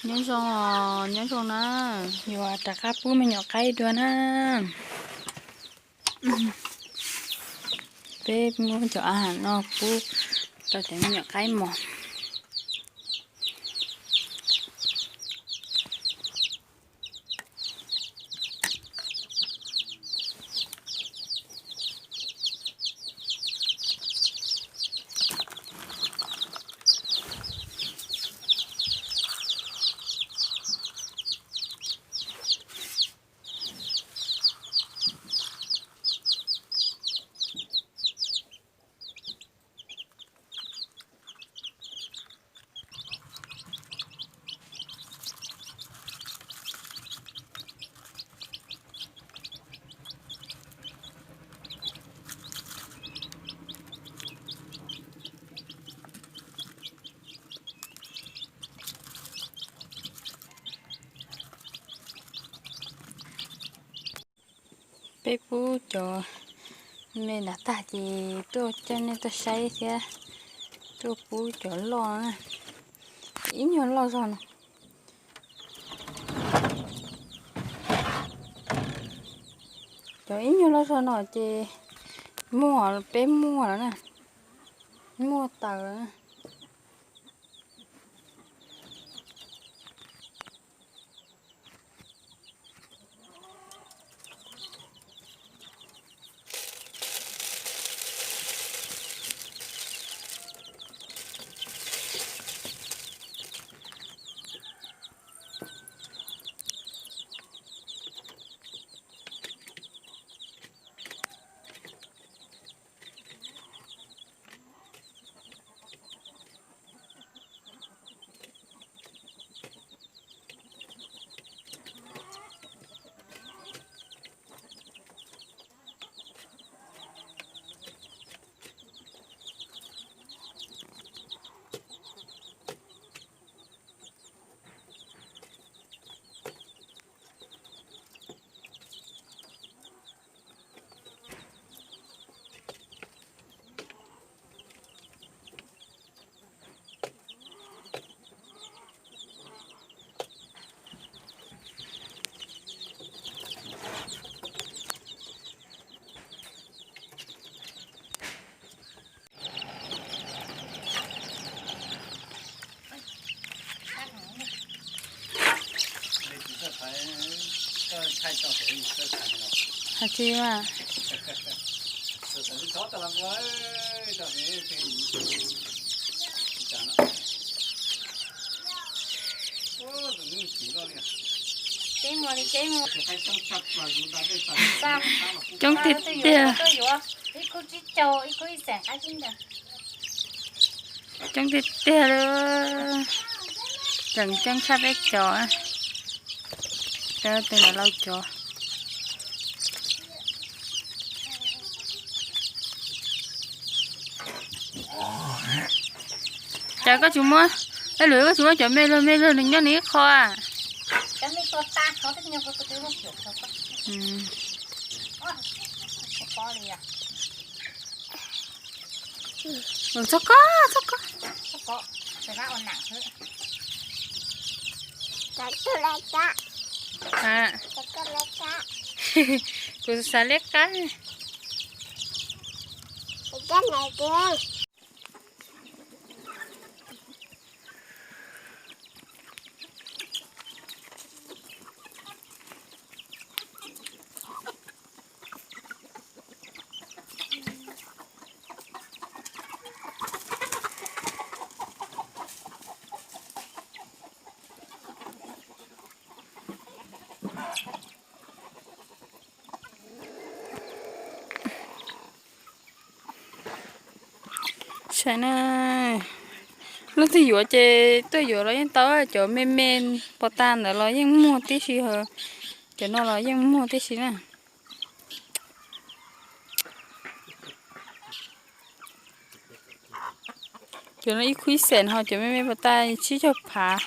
Nyob zoo, nyob zoo na, yuav rov qab pub me nyuam qaib dua na. Peb muab cov a ham no pub rau cov me nyuam qaib mos. Peb pub cov me nram tag ces tuaj coj nej tuaj saib thiab, tuaj pub cov loj na, ib nyuag loj zog no. Cov ib nyuag loj zog no ces muaj, peb muaj lawm na, muaj taws lawm na. Hais tsis mas. Coob tiag tiag. Coob tiag tiag li. Tseem coob tshaj peb cov. Tus ntawd laus cov. Cas koj tsis muab, ib lwm koj tsis muab cov me luag me luag nws nyob nws ib qho a? Txhob kov, txhob kov. Kuv xav liab qab. Saib na, leej twg yuav ces tuaj yuav los yeej tau, cov me me pos tas ntawd los yeej muag tib si, cov no los yeej muag tib si na. Cov no ib khub ib xees ho cov me me pos tas tsib caug phav.